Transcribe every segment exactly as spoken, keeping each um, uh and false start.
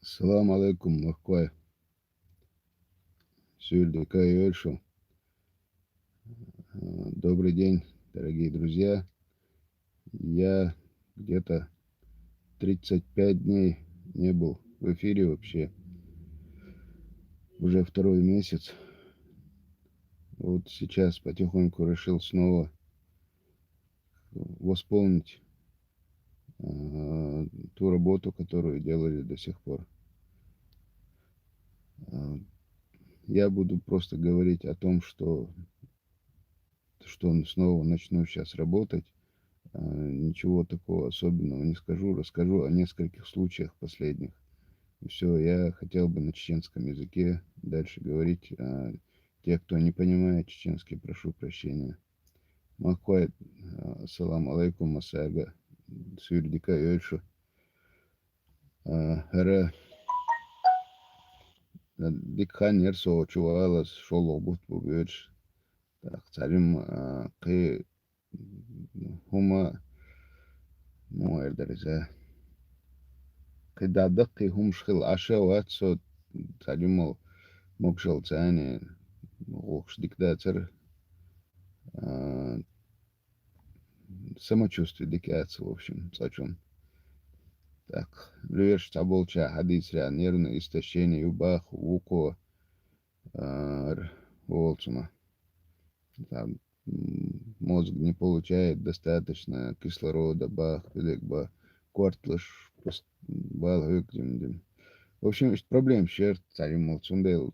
Салам алейкум, махкой. Суьйре дика йойла шун. Э, Добрый день, дорогие друзья. Я где-то тридцать пять дней не был в эфире вообще. Уже второй месяц. Вот сейчас потихоньку решил снова восполнить э, ту работу, которую делали до сих пор. Э, Я буду просто говорить о том, что, что снова начну сейчас работать. Э, Ничего такого особенного не скажу. Расскажу о нескольких случаях последних. И все, я хотел бы на чеченском языке дальше говорить. Э, Те, кто не понимает чеченский, прошу прощения. Махкой, э, салам алейкум, масса аьрга, суьйре дика йойла шун. Э, ХӀара, э, дика хан яр со чувалаз шоллагӀа бутт бу бевзаш. ТӀаккха цхьа жима, э, кхы хӀума, муха эр дара иза, кхы дӀа даккхий хӀумаш хила Ӏаш а вац со, цхьа жимал могашалца а, гӀулакхаш дика дацар. А, самочувствие дика яц, в общем, цкъачун. Так, лоьраш цхьаболча хьадийцарехь нервное истощение ю бах, вукхо, а, р-, волцуна. Там, м, мозг не получает достаточно кислорода, бах, куьдег ба, корталаш пус-, бала хьоьга дим-дим. В общем, иштта проблема шерт цхьа жимал, цундела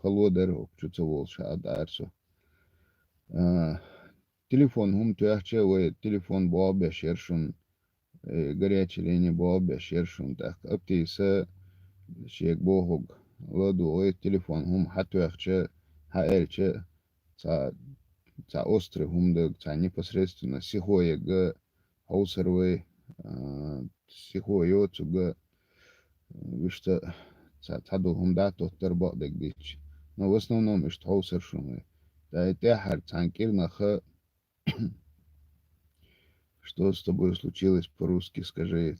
хало дара хӀокху чу ца волуш хьа а дӀара со. А, телефон хӀума тоьхча, вай телефон богӀу беш яра шуна, э, горячая линия богӀу беш яра шуна, тӀаккха аптиса шега бохург ладугӀу, вай телефон хӀума хьатоьхча, хьааьлча, цхьа, цхьа острый хӀума даг, цхьа непосредственно сихо яга, хьовсар вай, а, сихо йоцург, а, вуьшта цхьа, цхьа долу хӀума дӀа а тоттар бакъдерг дитча. Но в основном иштта хьовсар шуна вай. Дай тӀаьхьара цхьана кӀирнаха, что с тобой случилось, по-русски скажи.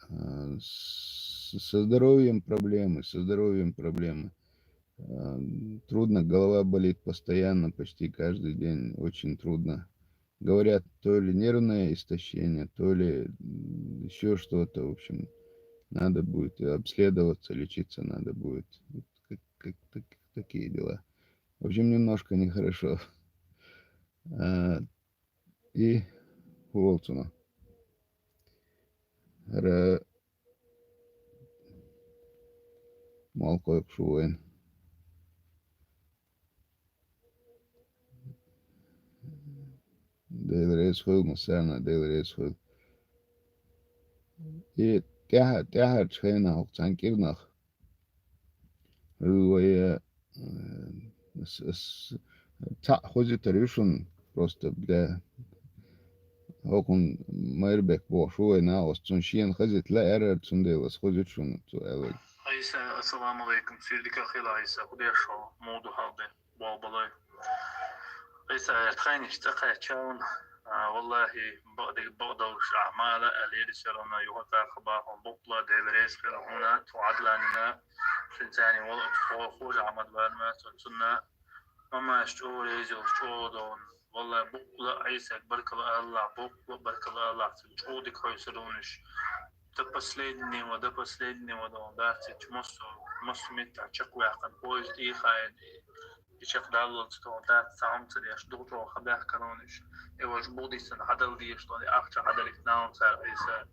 А, с-, со здоровьем проблемы, со здоровьем проблемы. А, трудно, голова болит постоянно, почти каждый день, очень трудно. Говорят, то ли нервное истощение, то ли еще что-то, в общем, надо будет обследоваться, лечиться надо будет. Вот как, как, так- такие дела. В общем, немножко нехорошо. А, и волцуна. Ра-, Малкъойкхуш ву вайн. Дела реза хуьлу, массарна Дела реза хуьлу. И тӀаьхьа-, тӀаьхьарчу хенахь хӀокху цхьана кӀирнах, хӀуьлла вай, э, с-, с-, цхьаъ хозуьйтур ю шуна, просто, бля, хӀокхунна Майрбек бохуш ву вайн накъост, цунна шена хазийта лаьара, цундела ас хозуьйту шуна цу аьлларг. Айса, ассаламу алейкум. Суьйре дика хуьлда, Айса. ХӀун деш хьо? Муха ду хьал де? Болх балой. Айса, эр тхайнаш цӀа кхаьчча ван. А, валлахи, бакъдерг бакъдолуш, а, мала а лерисарана, юха тӀаккха бахьана букъла Дела реза хила хьуна, цу Ӏадланина, цуьнан царна вала цу хо-, хожа Ахьмад ван ма, цу-, цунна, мамаш чӀогӀа реза йолуш, чӀогӀа довна. Валлахи, букъла Айсаг баркалла аллахь, букъла баркалла аллахь, цуьнан чӀогӀа дика хьовсур ву уьш. До последнего, до последнего довна дац, массо, массо меттехь чекхваьккхина, поезд тӀе а хаийна, и чекхдаллалц тхуна дац, цхьа хӀума ца деш, дукха чӀогӀа хабаьхкина ву уьш. И вайша букъ дийцина хьадала дезаш долу, и ахча хьадалийта нахана цара Айса,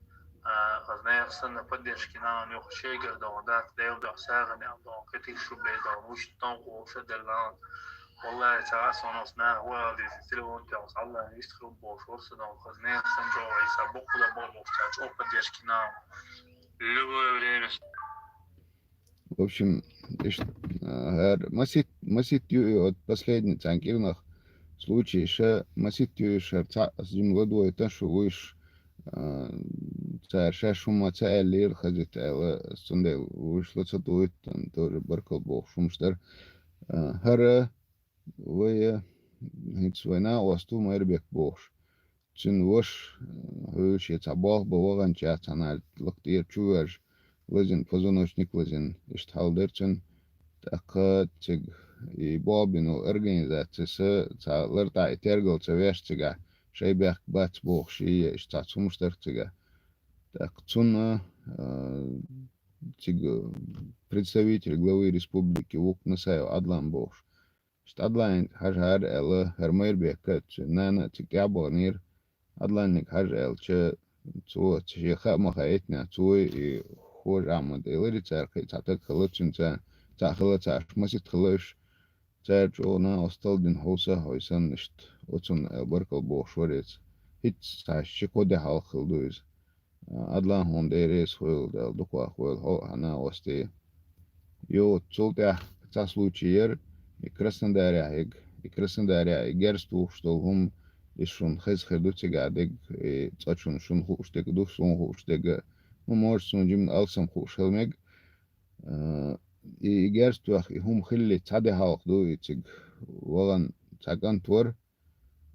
а, хаза нехан санна поддержки нахана юха шайгара довна дац, Делан дуьхьа сагӀина довна, кхетийша шу бен довна, вуьшта тонкъа вовша а делла нахана. Валлахи, ца а сонус наха ву ала деза, телефон тӀехь Аллахьан иштта хила бохуш вара со, но хаза нехан санна чӀогӀа Айса букъ хила бохуш, ца чӀогӀа поддержки нахана. Любое время. В общем, иштта, а, хӀара масит, масит ю и от последний цхьана кӀирнах случай, ша масит ю и шара цхьаъ ас жима ладойтан шу вуьш, а, цара шаьш хӀумма ца аьллера хазита аьлла, цундела вуьш ла ца дуйтан, тоже баркалла бохуш хӀумаш дара. А, хӀара вай, хӀинца вай накъост ву Майрбек бохуш. Цуьнан ваша, хьуьлла шен цхьа болх бан ваханчохь цхьана лакха тӀера чу воьжна, лазийна, позвоночник лазийна, иштта хьал дара цуьнан. ТӀаккха цига и болх бина организацеш цхьа лартӀехь и тергал ца веш цигахь, шайн бехк бац бохуш, и иштта цхьацца хӀумаш дара цигахь. ТӀаккха цунна, а, цига представитель главы республики ву-кх Насаев Ӏадлан бохуш. Иштта Ӏадланга хьажахьара аьлла, хӀара Майрбек а, цуьнан нана а цига тӀаьхьа баханера. Ӏадланга хьажа аьлча, цо шен хаа ма хаийтинехь, цо и Хож-Ахьмад, и Лариса цара кхин цхьа таг хилла цуьнца, цхьаъ хилла цхьа, масийтта хилла уьш. Цара чӀогӀа накъосталла дина хьовса, хьо санна иштта, оцунна аьлла баркалла бохуш вара иза. ХӀинцца цхьа ши-кхо де хьалха хилла ду иза. Ӏадлан, хьуна Дела реза хуьлда, Дала дукха вахавойла хьо а, хьан накъостий. Йо, цул тӀаьхьа цхьа случай яра, и Краснодарехь яга, и Краснодарехь и герз тухуш долу хӀума, иза шуна хезна хир ду цигахь дерг, и цкъачунна шуна хууш дерг ду, суна хууш дерг а, ну, может, суна жимма алсам хууш хила мега. А, и, и герз тоьхна и хӀума хиллалц цхьа де хьалха ду, и цига вахана цхьа кӀант вара.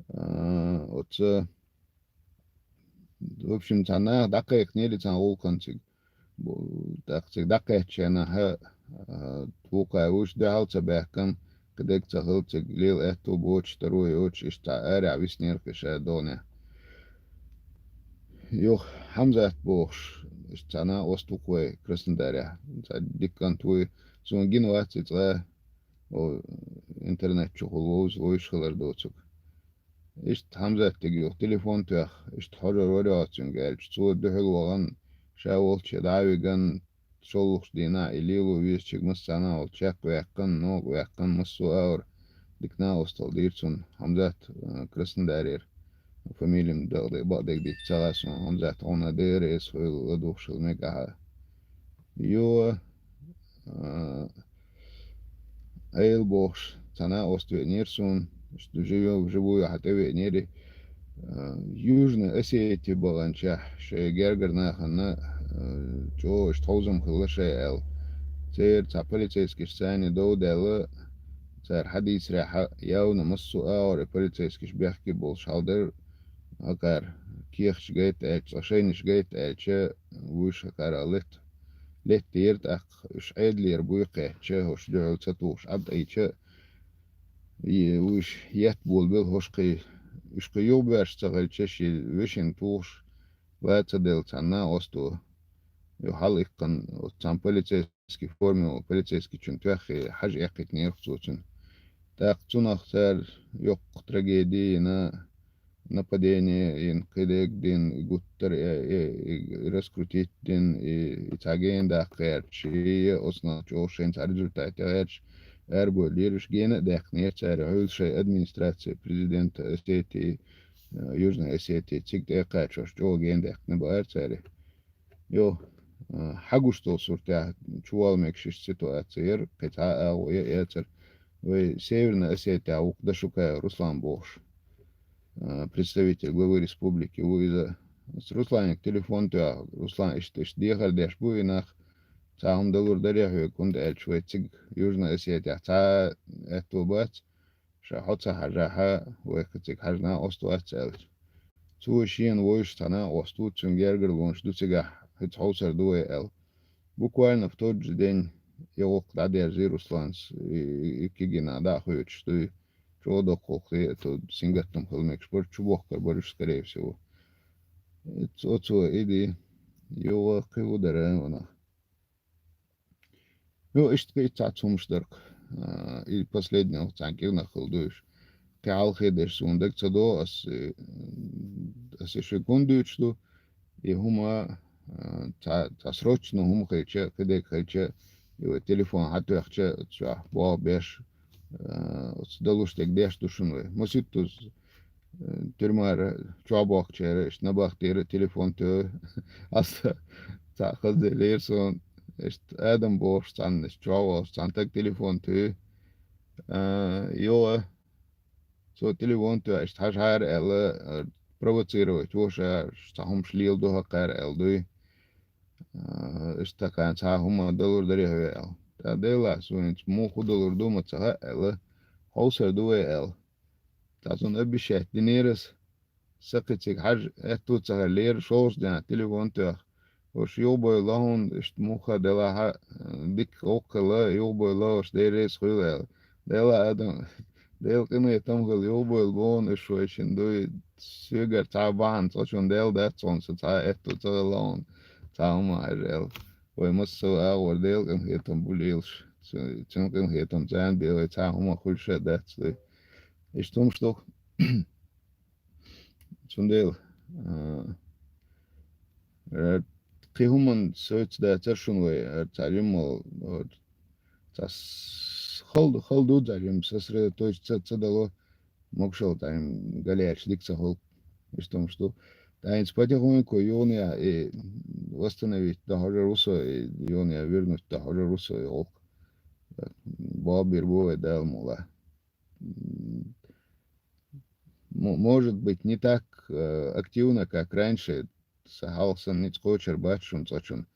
А, оцу, в общем, цхьа наха дӀакхайкхинера цхьана гӀуллакхана цига. Бу-, тӀаккха цига дӀакхаьчча шайна хьа, а, вукхара вуьш дуьхьал ца баьхкина, кхидерг ца хилла цига, лела аьтту боцуш, таро йоцуш, иштта цхьа арахь виснера кхин шадолу нах. Юха Хьамзат бохуш, иштта цхьа накъост ву-кх вай Краснодарехь. Цхьа дика кӀант вуй, суна гина вац и цкъа, о, интернет чухула вовза вовзуш хилар доцург. Иштта Хьамзатага юха телефон тоьхна, иштта хьожар вара оцуьнга аьлча, цо дуьхьал вахана, ша волчу дӀа а вигна, шолгӀачу дийнахь и лело везачуьнга массарна а волчу чекхваьккхина, новкъа ваьккхина, массо а агӀор дика накъосталла дийра цунна. Хьамзат, а, Краснодарера, фамилия-м дакъа-, бакъдерг дийца ца хаьа суна, Хьамзат, хьуна Дела реза хуьлда, ладугӀуш хила мега ахьа. Йо, а, Ӏела бохуш, цхьа накъост веанера суна, иштта живьё-, вживую хьан тӀевеанера. А, Южная Осетия баханчохь шайн гергара нахана, а, чӀогӀа иштта хьовзам хилла шайн аьлла. Церан цхьа полицейскаш царна дов даьлла, цара хьадийцарехь, явно массо а агӀор и полицейскаш бехке болуш хьал дара, хӀокхара кехаташ гайта аьлча, цкъа шайнаш гайта аьлча, вуьш хӀокхара летта леттера, тӀаккха уьш Ӏедалера буй кхаьчча, хӀорш дуьхьал ца тухуш Ӏад Ӏийча, и, уьш етта болабелла хӀорш кхин, уьш кхин юхабоьрзуш ца хилча, шен вешина тухуш, ла ца делла цхьана накъосто, юха хьалаиккхина, оцу цхьана полицейски форме волу полицейскичун тоьхна хьажа эккхийтинера цо цуьнан. ТӀаккха цунах цара йоккха трагеди йина, нападение йина, кхидерг дина, и гуттар а, э, э, и раскрутить дина, и, и цхьа гена даккха гӀерташ, и оцунах чӀогӀа шайна цхьа результат гӀерташ, арабевллера уьш, гена а даьккхинера цара, хьуьлла шайн администраци президента Осетии, э, Южной Осетии, цига тӀе а кхачош, чӀогӀа гена даьккхина баара цара. Йо, а, хьагуш долу суртехь чувала мегаш иштта ситуаци яра, кхин цхьа а агӀо я эцара. Вай Северная Осетия ву-кх Дашукаев Руслан бохуш, а, представитель главы республики ву иза. Ас Русланга телефон тоьхна, Руслан, иштта, иштта дехар деш бу и нах, цхьа хӀума далур дарий хьоьга, хӀунда аьлча вай цига Южная Осетия цхьа а аьтто бац, ша хьо ца хьажахь, вай кхин цига хьажа накъост вац аьлча. Цо шена вовзуш цхьа накъост ву, цуьнан гергарлонаш ду цигахь, хӀинца хьовсур ду вай аьлла. Буквально в тот же день и гӀуллакх дӀадерзий Русланс, и, и, и кегийнах дӀа а хоьцуш дуй, чӀогӀа доккхалхе, а то сингаттам хила мегаш бара, чубохкар бара уьш, скорее всего. Оцо и ди, юха кхин хӀун дара вай нах. Ну, иштта кхин цхьацца хӀумаш дара-кх. А, и последний цхьана кӀирнах хилла ду уьш. Кхин хьалхе дерш суна дага ца догӀу, ас, э, ас и шуьга хӀунда дуьйцуш ду, и хӀума, а, цхьа, цхьа срочно хӀума хилча, кхидерг хилча, и вай телефон хьатоьхча, цхьа болх беш, а, оцу далуш дерг деш ду шуна вай. Маситтаза, э, тюрьмара чохь бохкучара, иштта набахтера телефон тоьху. Аса цхьа хазделлера суна, иштта Адам бохуш цхьанна, иштта чохь волуш цхьана таг телефон тоьху. А, йо, цо телефон тоьхна, иштта хьажахьара аьлла, а, провоцировать ву ша, цхьа хӀумаш леладо хӀокхара аьлла дуй. А, иштта кхана цхьа хӀума далур дарий хьоьга аьлла. ТӀаккха делахь, суна хӀинца муха хӀун далур ду ма ца хаьа аьлла, хьовсур ду вай аьлла. Ткъа цунна обещать динера ас, са кхин цига хьажа аьтту ца хиллера, шолгӀачу дийнахь телефон тоьхна, Ош юхабойла хьуна, иштта муха делахьа, дика гӀуллакх хилла, юхабойла ош, Дела реза хуьлда аьлла. Дела адам, Дела къинхетам хилла, юхабойла боху уьш вайшинна дуй, соьгара цхьа бахьана цкъачунна Дела дац хьуна, со цхьа аьтту ца хилла хьуна, цхьа хӀума хьажа аьлла. Вай массо а агӀор Дела къинхетам бу лелаш, цу-, цуьнан къинхетам царна бен вай цхьа хӀума хуьлуш а дац дуй. Иштта хӀумаш ду. Цундела, а, э, кхин хӀуманна севцца дацара шуна вай, э, цхьа жимма, э, цхьа с-, хала, хала ду цхьа жимма, сосредоточиться ца дало, могушалла цхьа жимма галерча дика ца хуьлу. Иштта хӀумаш ду. ТӀаккха хӀинца потихоньку юханехьа и восстановить дохьожур ву со, и юханехьа вернуть дохьожур ву со и гӀуллакх. Болх бийр бу вай, Дала мукъалахь. М, мо-, может быть, не так, э, активно, как раньше, сан хьалха санна ницкъ кхочур бац шуна цкъачунна.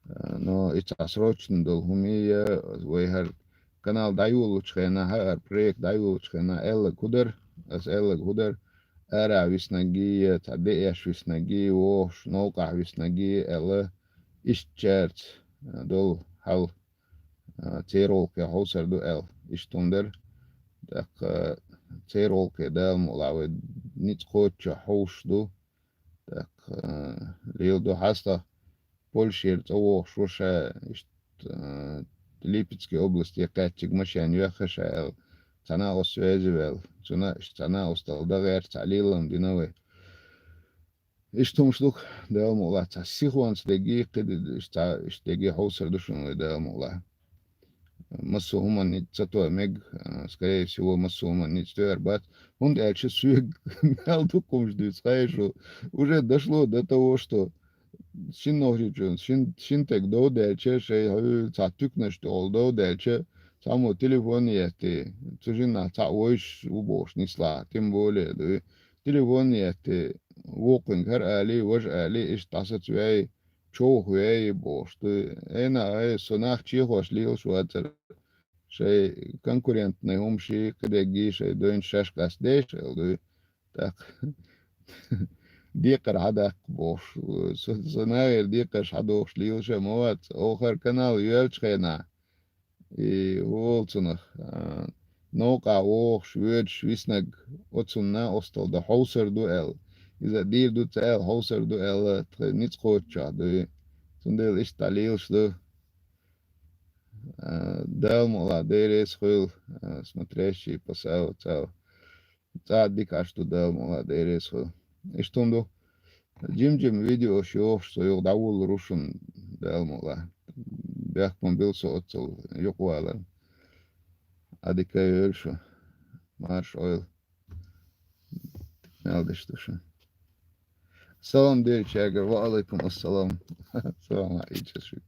Э, но и цхьа срочно долу хӀума я, вай хӀара канал дӀайолалучу хенахь, хӀара проект дӀайолалучу хенахь аьлларг хӀун дара, ас аьлларг хӀун дара, арахь виснаргий, цхьа деэш виснаргий, вогӀуш новкъахь виснаргий аьлла, иштта цаьрца, э, долу хьал, а, церан гӀуллакхе хьовсур ду аьлла, иштта хӀума дара. ТӀаккха церан гӀуллакхе, Дала мукъалахь, вай ницкъ кхоччуш хьовсуш ду. ТӀаккха, а, леладо хьастагӀа, Польшера цӀа вогӀуш ву ша, иштта, а, Липецкий областе кхаьччиг машен йоьхна ша аьлла, цхьа накъост связи ваьлла. Цунна иштта цхьа накъосталла дан гӀерта цхьа лелам дина вай. Иштта хӀумаш ду-кх, Дала мукъалахь, цхьа сихонца дерриге, кхидерг, иштта цхьа, иштта дерриге хьовсур ду шуна вай, Дала мукъалахь. Массо а хӀуманна ницкъ ца тоьар мега, а, скорее всего, массо а хӀуманна ницкъ тоьар бац. ХӀунда аьлча соьга мел дукха хӀумаш дуьйцу хаий шу. Уже дошло до того, что шина нохчочунна, шин, шин стеган дов даьлча, шайн хьуьлла цхьа туьканаш тӀехула дов даьлча, цхьаммо телефон етта, цу жиманах цхьаъ вовшах ву бохуш нислахь, тем более, дуй. Телефон етта, вукхуьнга хӀара алий, важа алий, иштта дӀасацвей, човхавей бохуш ду. Ай, нах, ай, со нах чехош лелаш вацара. Шайн конкурентный хӀумаший, кхидерригий шайн дойнаш шаьш къастадеш аьлла дуй. ТӀаккха декхар хьадаккха бохуш, со, со нахера декхарш хьадохуш лелаш а ма вац. Оха хӀара канал йоьллучу хенахь, и хӀун олу цунах, а, новкъахь вогӀуш, воьдуш виснарг, оцунна накъосталла дан хьовсур ду аьлла. Иза дийр ду ца аьлла, хьовсур ду аьлла, тхайн ницкъ кхоччуш ду и. Цундела иштта дӀалелаш ду. А, Дала мукъалахь, Дела реза хуьлда, а, смотрящий по сау цау. ЦӀа дика Ӏаш ду, Дала мукъалахь, Дела реза хуьлда. Иштта хӀума ду. Жим-жим видеош йохуш со юха дӀавуллур ву шуна, Дала мукъалахь. Бехк ма билла со оццул юкъавалар. Ӏадика йойла шу. Марша Ӏойла. Мел деш ду шуна. Салам делчаьрга, ва алайкум ассалам. Салам алейкум.